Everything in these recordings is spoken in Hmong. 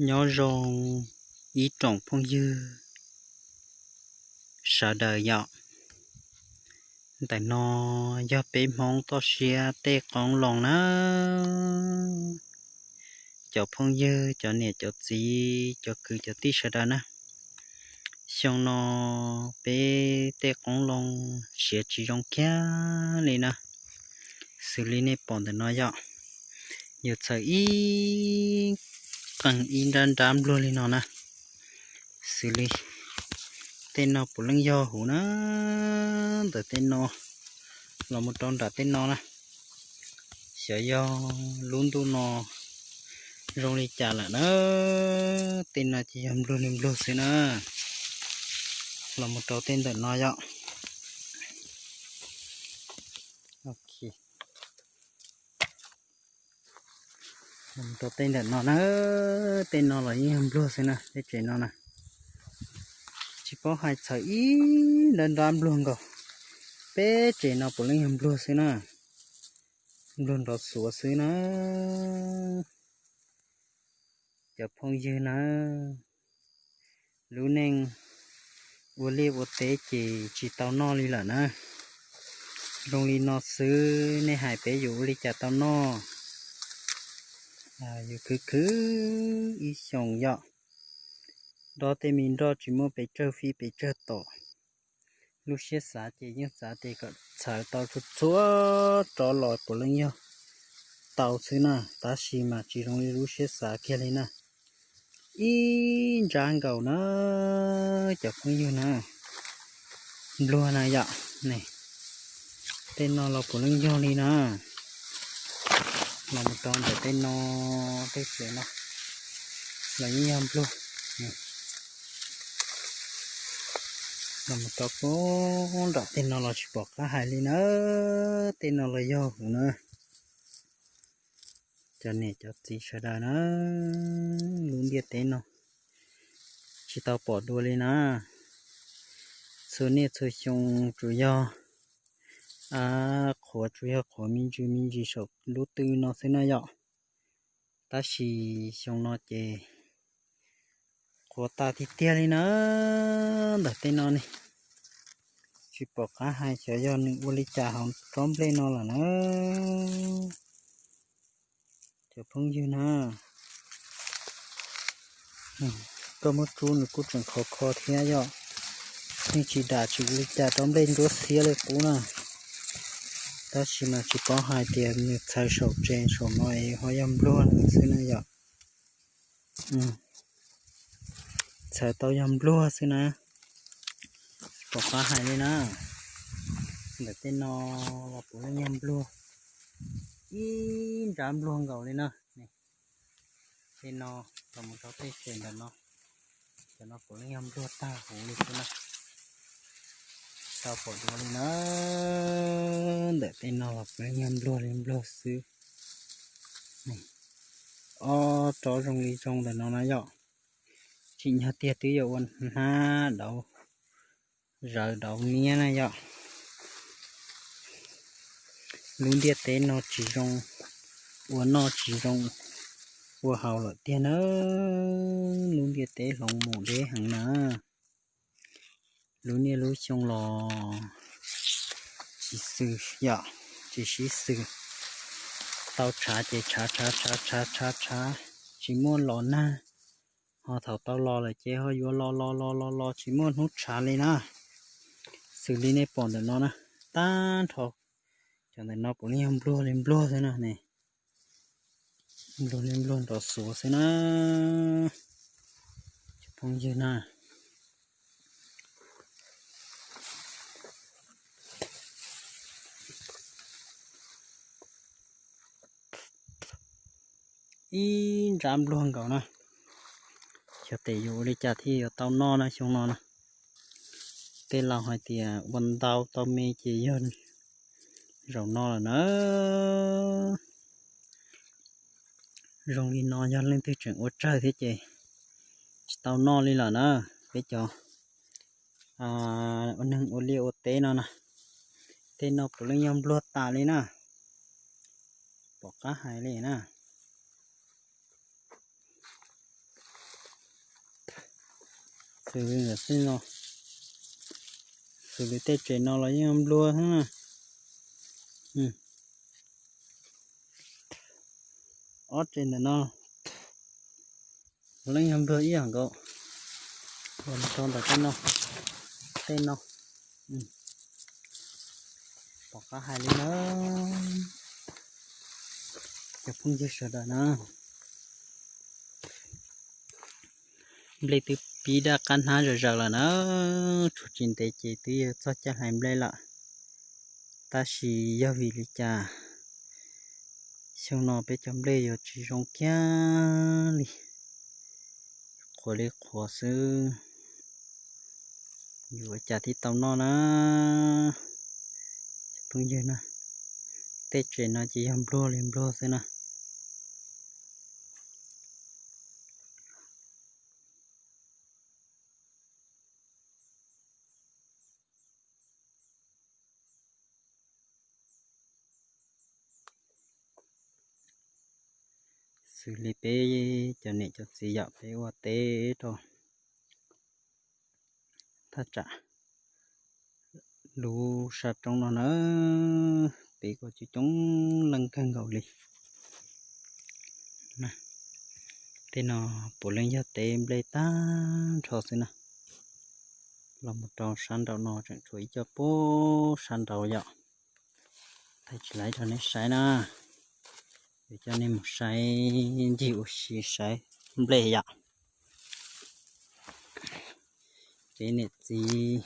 Nyob zoo ib tsoom phooj ywg sawv daws yom. Ntawm no yog peb Hmoob toj siab tej qoob loo na. Cov phooj ywg, cov niam cov txiv, cov kwv cov tij sawv daws na, xyoo no peb tej qoob loo siav tsis zoo kiag li na. Xws li nej pom ntawm no yom, yus txhawm ib qeeg ib nrab nrab npluag li no na. Xws li tej no puav leej yog huv na, ntawm tej no los mus rau nram tej no na. Xyov yog lub ntuj no zoo li cas lawm na, tej no ces yog npluag li npluag xwb na. Los mus rau tej ntawm no yom. Los mus rau tej ntawm no na, tej no los yeej yog npluag xwb na, tej tsev no na. Tsis paub hais, txhawm ib nrab nrab npluag nkaus, peb tsev no puav leej yog npluag xwb na. Npluag nrov xuav xwb na. Cov phooj ywg na, lub neej ua liaj ua teb ces tsis tau noj li lawm na. Zoo li no xwb nej hais peb yuav ua li cas tau noj? Yus khwv khwv ib xyoos yom, dob tej me nroj tsis muaj pes tsawg fij pes tsawg tom. Lub siab xav ces yeej xav tias kom txhawv tau txhua txhua rov los puav leej yog tau xwb na, tab sis mas tsis zoo li lub siab xav kiag li na. Ib nrab nkaus na, cov phooj ywg na, npluag na yom. Tej no los puav leej yog li na. Los mus rau ntawm tej no, tej tsev no los yeej yog npluag. Los mus rau pem nram tej no los tsis pom qab hais li na. Tej no los yog huv na. Cov niam cov txiv sawv daws na, lub ntiaj teb no tsis tau pom dua li na. Txhua niaj txhua xyoo tsuas yog qhuav, tsuas yog qhuav me ntsis me ntsis saum lub tw no xwb na yom. Tab sis xyoo no ces qhuav tas tiag tiag li na. Ntawm tej no ne, tsis pom qab hais xyov yog nws ua li cas hauv tsob nplej no lawm na. Cov phooj ywg na, koj muab rub nws kuj tseem khov kho thiab yom. Yeej tsis dam tsis ua li cas, tsob nplej nruab xiab li qub na. Tab sis mas tsis paub hais tias nws txhawv saum tsev saum no es ho yog npluag xwb na yom. Txhawv tau yog npluag xwb na, tsis pom qab hais li na. Ntawm tej no los puav leej yog npluag, ib nrab npluag nkaus li na. Tej no los mus rau tej tsev ntawm no, cov no puav leej yog npluag tag huv li xwb na. Tsis tau pom dua li na. Ntawm tej no los puav leej yog npluag li npluag xwb. Ob tsob zoo li zoo ntawm no na yom. Tsim nyog tiag twb yuav ua hnab dauv, zawv dauv niab na yom. Lub ntiaj teb no tsis zoo ua noj tsis zoo ua haus lawm tiag na. Lub ntiaj teb hloov mus deb heev na. Lub niaj lub xyoo los tsis xws yom, tsis sib xws. Tau tshav ces tshav tshav tshav tshav tshav tshav, tsis muaj los nag. Ho thaum tau los lawm ces ho yuav los los los los los tsis muaj hnub tshav li na. Xws li nej pom ntawm no na, tag nrho cov ntawm no puav leej yog npluag li npluag xwb na ne. Npluag li npluag nrov xuav xwb na, cov phooj ywg na. Ib nrab npluag nkaus na. Xyov tes yuav ua li cas thiaj yuav tau noj na xyoo no na. Tej laus hais tias ua ntau tau me ces yog zaum no lawm na. Zoo li no yog leej twg tseem ua tsawg thiab ces tsis tau noj li lawm na. Peb cov ua neeg ua liaj ua teb no na, tej no puav leej yog npluag tas li na. Pom qab hais li na. Xws li ntawm tej no, xws li tej tsev no los yeej nplua xwb na. Ob tsev ntawm no leej yog nplua ib yam nkaus. Los rau ntawm tej no, tej no, pom qab hais li na, cov phooj ywg sawv daws na. Nplej twb pib daj qab hnab zom zaws lawm na, tshuav tsis ntev ces twb yuav txog caij hlais nplej lawm. Tab sis yog vim li cas xyoo no peb cov nplej yuav tsis zoo kiag li, qhuav li qhuav xwb, yuav ua cas thiaj tau noj na? Cov phooj ywg na, tej tsev no ces yog nplua li nplua xwb na. Xws li peb cov niam cov txiv yom, peb ua teb rau thaj tsam lub sab roob no na, peb kuj coob coob leej kawg nkaus li. Tej no puav leej yog teb nplej tag nrho xwb na. Los mus rau sab nraum no tseem tshuav ib co puag sab nraud yom. Thaij tsis laib rau nej saib na, yuav coj nej mus saib ncig ua si saib nplej yom. Peb niam txiv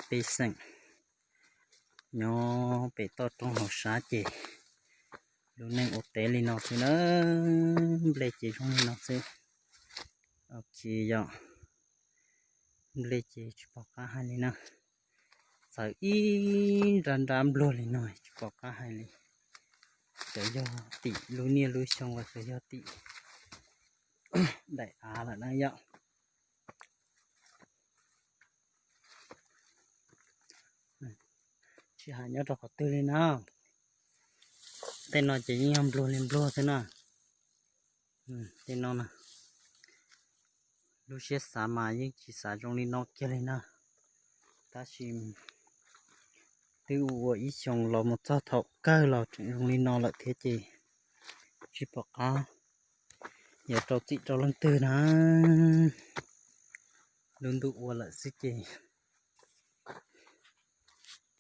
pej xeem nyob pem toj roob hauv sab ces lub neej ua teb li no xwb na, nplej ces zoo li no xwb. Ok yom, nplej ces tsis pom qab hais li na, txawm ib nrab nrab nplua li no tsis pom qab hais li. Xyov yog tim lub niaj lub xyoo los xyov yog tim daim av lawm na yom. Tsis hais nyob rau qhov twg li na, tej no ces yeej yog nplua li nplua xwb na. Tej no na, lub siab xav mas yeej tsis xav zoo li no kiag li na, tab sis twb ua ua ib xyoos los mus txog thaum kawg los tseem zoo li no lawm thiab ces tsis pom qab yuav rau txim rau leej twg na. Lub ntuj ua lawm xwb ces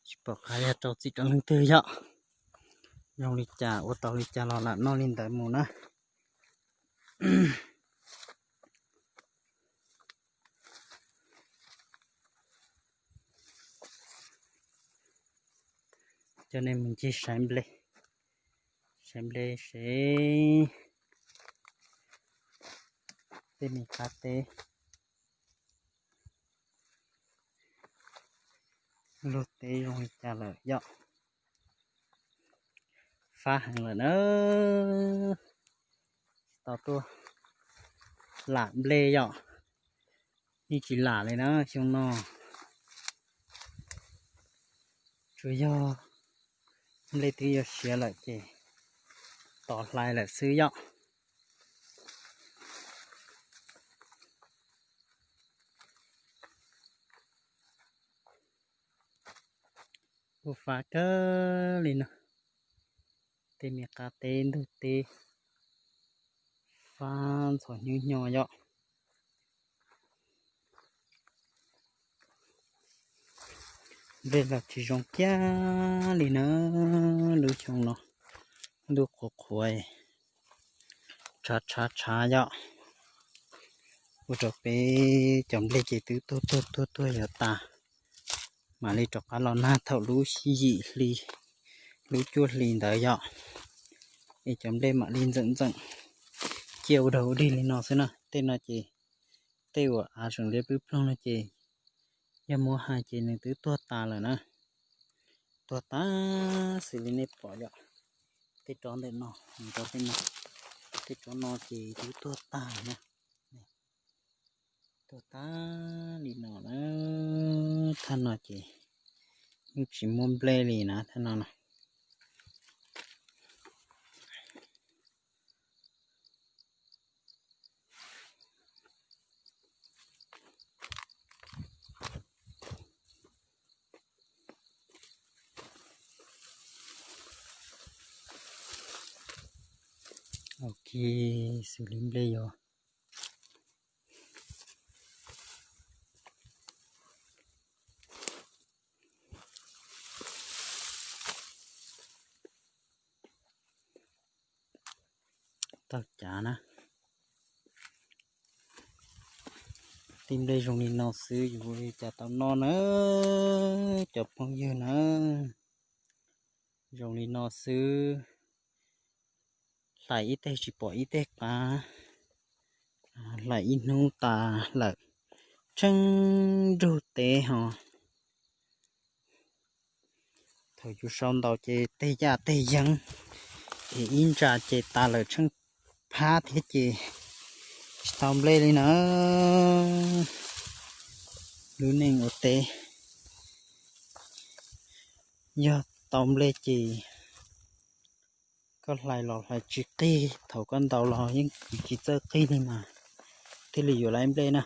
tsis pom qab yuav rau txim rau leej twg yom. Zoo li cas ua tau li cas los lam noj li ntawd mus na. Coj nej mus ncig saib nplej, saib nplej seb tej me qab teb luag teb zoo li cas lawm yom. Fab heev lawm na, tsis tau tuaj lam nplej yom, yeej tsis lam li na xyoo no. Tsuas yog nplej twb yuav siav lawm ces tos hlais lawm xwb yom. Kuj fab kawg li no, tej me qab teb ntug teb fab ntxhov hnyo hnyo yom. Nplej los tsis zoo kiag li na, lub xyoo no ntuj qhuav qhuav, tshav tshav tshav yom. Ua rau peb cov nplej ces twb tuag tuag tuag tuag yuav tas, mam li rov qab los nag thaum lub yim hli, lub cuaj hli ntawd yom, es cov nplej mam li ntxeem ntxeem ciaj ua dog ua dig li no xwb na. Tej no ces tej uas av tseem liab ploog ploog no ces yog muab hais ces nws twb tuag tas lawm na. Tuag tas xws li nej pom yom, tej rov ntawm no, rau tej no, tej rov no ces twb tuag tas na. Tuag tas li no na, thaj no ces yeej tsis muaj nplej li na thaj no na. Ok, xws li nplej yuav tau cav na. Tej nplej zoo li no xwb yus ua li cas tau noj na, cov phooj ywg na. Zoo li no xwb, hlais ib teg tsis pom ib teg qab, hlais ib hnub tas lawm, tsheej nrug teb ho. Thaum yus sau ntaus ces teg yaj teg yeeb, es ib ntsa ces tas lawm tsheej phab thiab ces tsis tau nplej li na. Lub neej ua teb yog tau nplej ces koj hlais los hlais tsis qig, thaum koj ntaus los yeej kwv tsis txawj qig li mas thiaj li yuav lawm nplej na.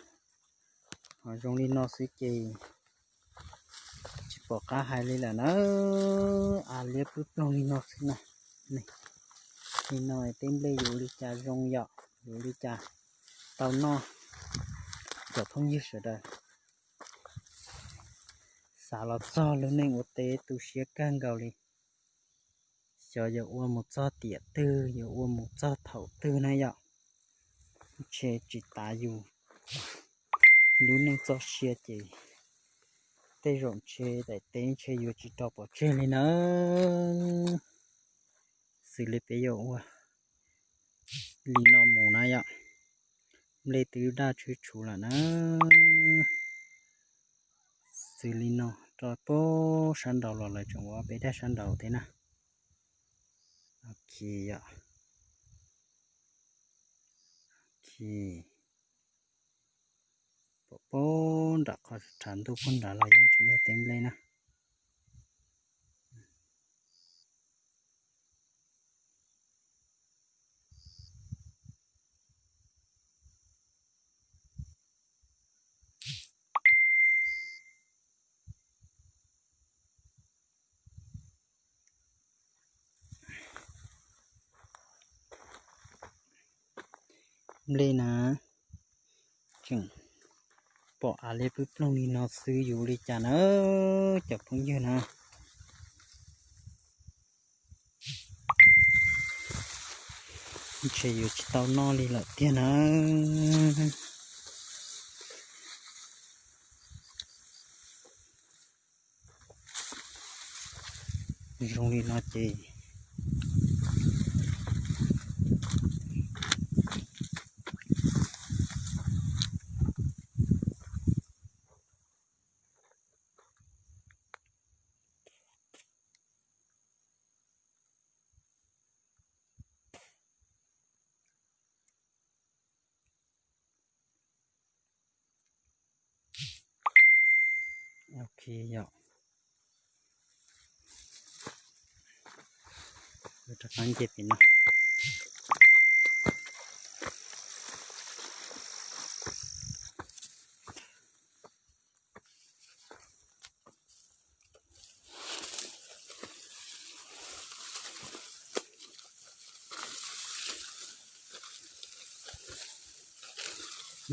Ho zoo li no xwb ces tsis pom qab hais li lawm na. Av liab pwb ploog li no xwb na. Li no tej nplej yuav li cas zoo yom, yuav li cas tau noj, cov phooj ywg sawv daws. Xav los txog lub neej ua teb tu siab kawg nkaus li. Xyov yuav ua mus txog tiam twg, yuav ua mus txog thaum twg na yom. Ntshe tsis tas yus lub neej txoj sia ces tej zaum ntshe daim teb ntshe yuav tsis rau pov tseg li na. Xws li peb yuav ua li no mus na yom, nplej twb daj tshwb tshuv lawm na. Xws li no rau pem sab nraud los lawv tseem ua peb daj sab nraud thiab na. Ok yom. Ok. Pom pem nram qhov tshav ntuj pem nrad los yeej tseem yog teb nplej na. Nplej na, tseem pom av liab pwb ploog li no xwb yuav li cas na, cov phooj ywg na. Ntshe yuav tsis tau noj li lawm tiag na. Zoo li no ces Ok yom. Rov qab nce pem no.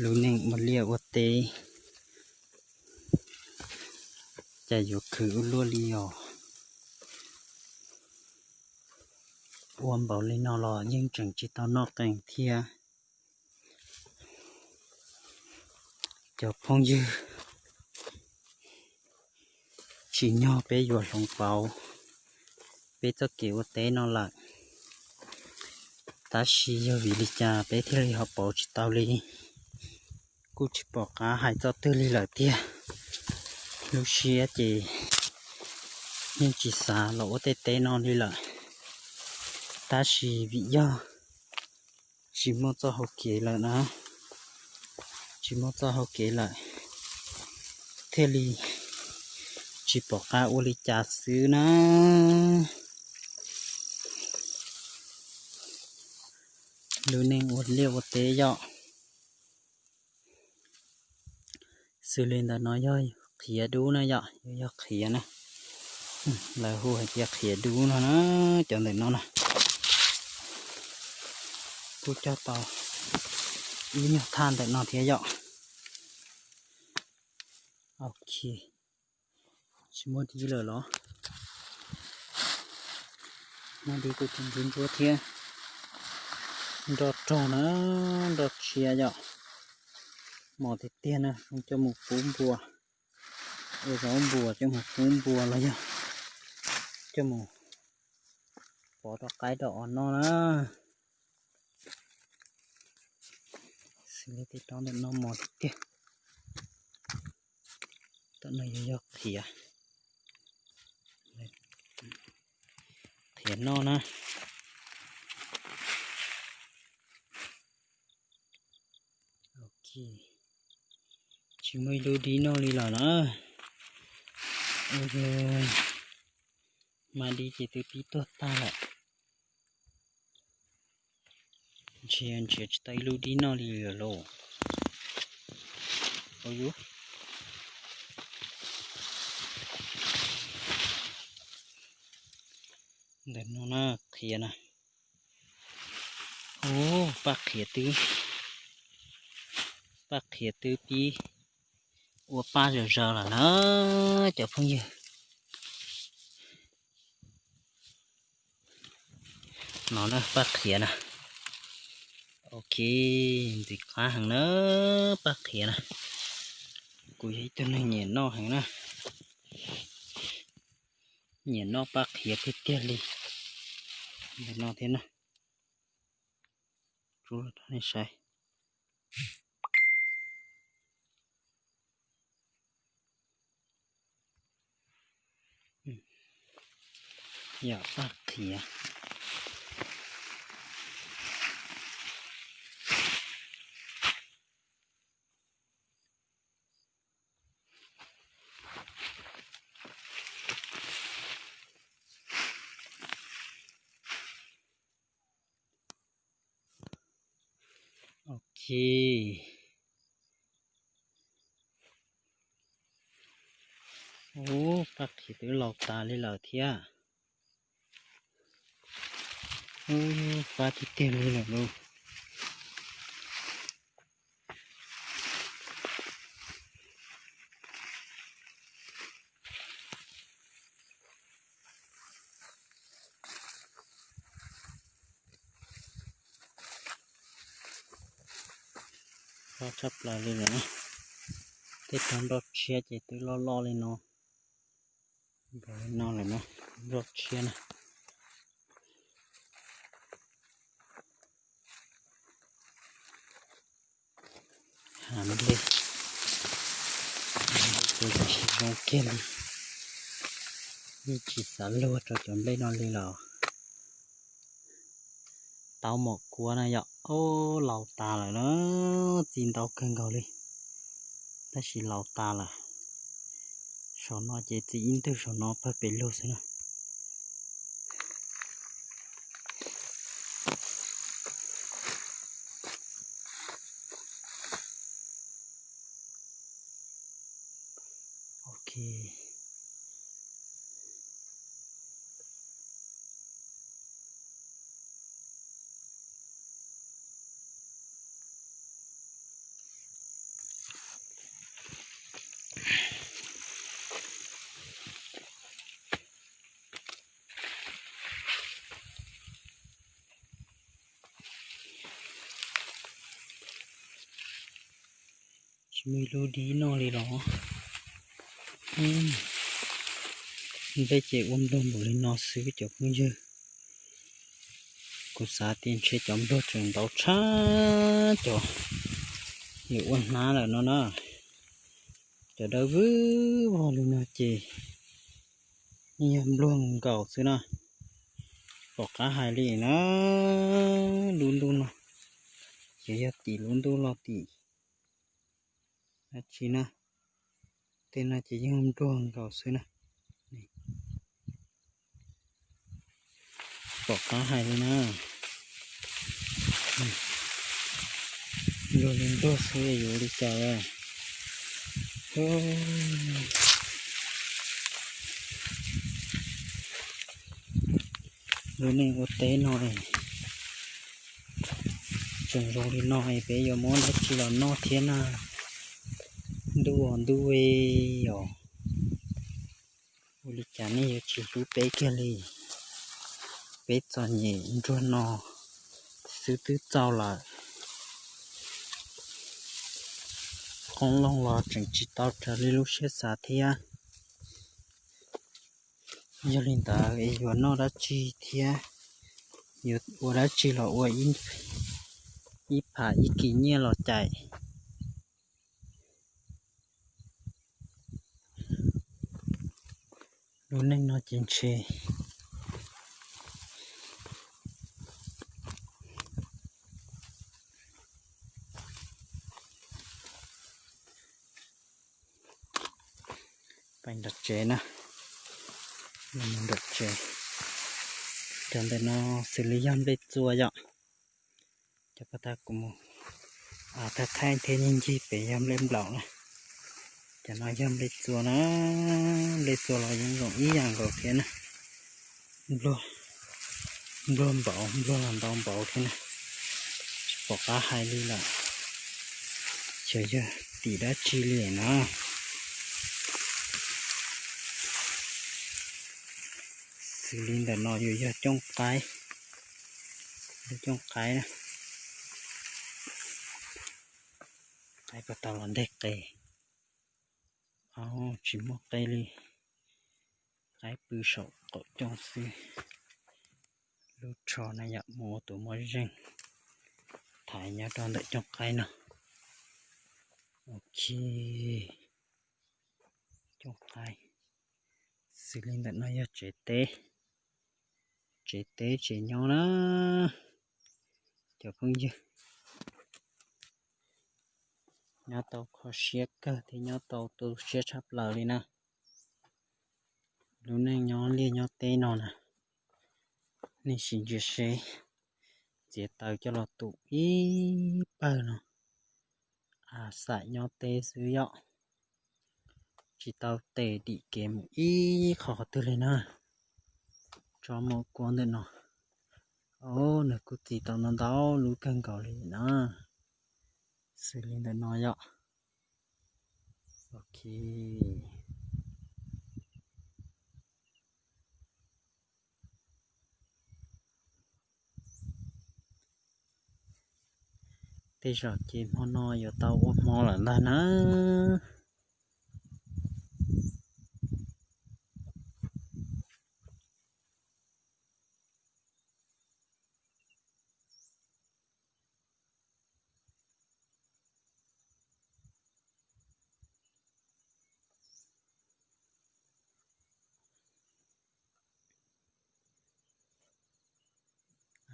Lub neej ua liaj ua teb, cas yuav khwv ua luaj li os. Ua npaum li no los yeej tseem tsis tau noj qees thiab. Cov phooj ywg, tsim nyog peb yuav hloov pauv peb txoj kev ua teb no lawm, tab sis yog vim li cas peb thiaj li ho pauv tsis tau li, kuj tsis pom qab hais txoj twg li lawm tiag. Lub siab ces yeej tsis xav los ua tej teb no li lawm, tab sis vim yog tsis muaj txoj hau kev lawm na, tsis muaj txoj hau kev lawm, thiaj li tsis pom qab ua li cas xwb na. Lub neej ua liaj ua teb yom. Xws li ntawm no yog qhiav dub na yom, yog qhiav na. Lawv hu hais tias qhiav dub no na, cov ntawm no na. kuj cog tau ib nyuag thaj ntawm no thiab yom. Ok, tsis muaj dib lawm los? Muaj dib kuj tsis ntsuab ntsuab thiab. Nroj rog na, nroj tshiab yom. Mos tiag tiag na, zoo coj mus pub npua, ua zaub npua coj mus pub npua los yog coj mus pov rau qaib rau os noj na. Xws li tej roob ntawm no mos tiag tiag. Tom no yuav yog qhiav, qhiav noj na. Ok, tsis muaj ib lub dib noj li lawm na. Ua mas dib ces twb pib tuag tag lawm. Ntsia ntsia tsis tau ib lub dib noj li lawm lauj. Ua yus, ntawm no na, qhiav na. Ub, paj qhiav twb, paj qhiav twb pib ua paj zaws zaws lawm na cov phooj ywg. No na paj qhiav na. Ok, ntxim qab heev na, paj qhiav na. Kuv yog ib tug neeg nyiam noj heev na. Nyiam noj paj qhiav tiag tiag li. Ntawm no thiab na. Tsuj rau nej saib. Yog paj qhiav. Ok. Ub, paj qhiav twb laus tas li lawm thiab. Ub, fab tiag tiag li lawm lauj. Fab tshaj plaws li lawm na. Tej roob nroj tshiab ces twb loj loj li no. Nkaus li no lawm na, nroj tshiab na. Hav nplej, hav nplej ces tsis zoo kiag li. Yeej tsis xav luag rau cov nplej no li los. Tau mom kuav na yom, ub, laus tas lawm na, txi ntau kawg nkaus li, tab sis laus tas lawm. Saum no ces txi ib ntwg, saum no pawg pes lug xwb na. Ok. Tsis muaj ib lub dib noj li los. Nplej ces ua npluag npaum li no xwb cov phooj ywg. Kuv xav tias ntshe cov npluag tseem ntau tshaj cov yuav ua hnab lawm no na. Cov dawb vog li no ces yeej yog npluag nkaus xwb na. Pom qab hais li na, lub ntuj no ces yog tim lub ntuj los tim dab tsi na. Tej no ces yeej npluag nkaus xwb na. Pom qab hais li na. Luag li ntuag xwb yuav li cas. Lub neej ua teb no es Tseem zoo li no es peb yuav muab dab tsi los noj thiab na? Ntuj os ntuj os, ua li cas nej yuav tsis hlub peb kiag li? Peb txom nyem nruab no xwb twb txaus lawm. Qoob loo los tseem tsis tau raws li lub siab xav thiab. Yog li ntawd es yuav noj dab tsi thiab yuav ua dab tsi los ua ib phav ib kis nyiaj los cais lub neej no ces ntshe pais nram tsev na, nram tsev. Cov ntawm no xws li yog nplej txua yom. Cov paj tag kuv mus thaij thaij thiab ncig ncig pem yog nplej nplaum na. Cov no yog nplej txua na, nplej txua los yeej zoo ib yam nkaus thiab na. Npluag, npluag npaum, npluag los ntau npaum thiab na. Tsis pom qab hais li lawm, xyov yog tim dab tsi li na. Xws li ntawm no yuav yog cooj qaib, cooj qaib na. Qaib puas tau los nteg qe? Tsis muaj qe li, qaib pw saum qaum cooj xwb. Lub tsho na yom, mus ua tus muaj zeej, thaiv nyob rau ntawm cooj qaib no. Ok, cooj qaib. Xws li ntawm no yog tsev teb, tsev teb tsev nyob na cov phooj ywg. Nyob tau kho siab kawg thiab nyob tau tu siab tshaj plaws li na. Lub neej nyob liaj nyob teb no na, nej sim ntsia seb, txiav taws coj los tum ib pawg no, a, xam nyob teb xwb yom. Tsis tau tes dim kev mus ib qho qhov twg li na. Tso mus kuav ntawm no. Au, nws kuj txiv tau ntau ntau lub kawg nkaus li na. Xws li ntawm no yom. Ok. Tej zaum ces hmo no yuav tau ua hmo lawm ntag na.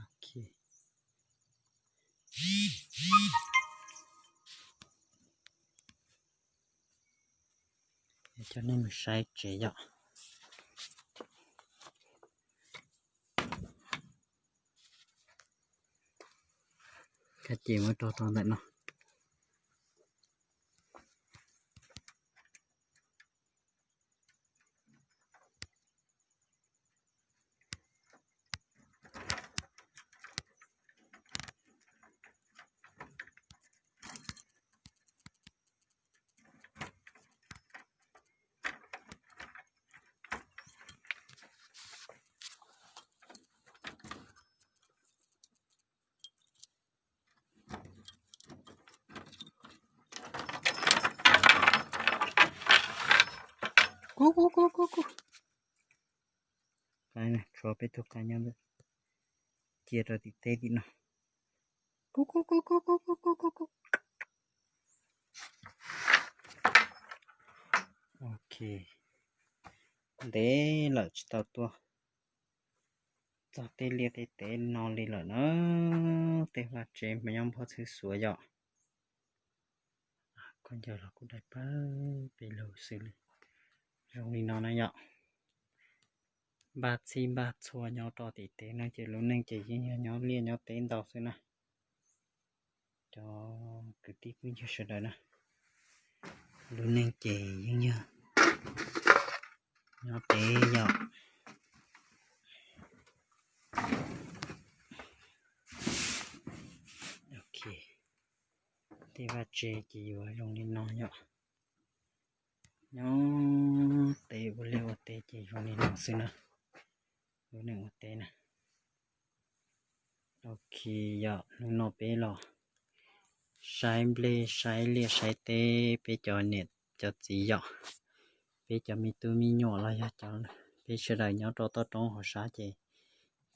Ok. Coj nej mus saib tsev yom. Kab ces muab rau tau ntawm no. Kub kub kub kub kub. Tshuav peb tug qaib nyob ntawm, cia rau tim teb tim no. Kub kub kub kub kub kub kub kub. Ok, ntev lawm tsis tau tuaj txog tej liaj tej teb no li lawm na. Tej vaj tsev mas nyob npog txhwb xuav yom. Koj ncaws los kuj dai pawg pes lug xws li zoo li no na yom. Npaj txhij npaj txhua nyob rau tim teb no ces lub neej ces yeej yog nyob liaj nyob teb ntau xwb na. Cov kwv tij phooj ywg sawv daws na, lub neej ces yeej yog nyob teb yom. Ok, Tsev ces yuav zoo li no yom. Nyob teb ua liaj ua teb ces zoo li no xwb na. Lub neej ua teb na. Ok, yog hnub no peb los saib nplej saib liaj saib teb peb cov niam cov txiv yom, peb cov me tub me nyuam los yog cov, peb sawv daws nyob rau toj roob hauv sab ces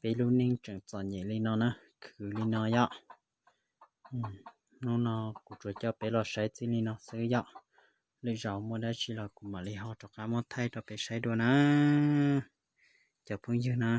peb lub neej tseem txom nyem li no na, khwv li no yom. Hnub no kuv tsuas coj peb los saib txij li no xwb yom. Lwm zaus muaj dab tsi los kuv mam li ho rov qab muab thaij rau peb saib dua na, cov phooj ywg na.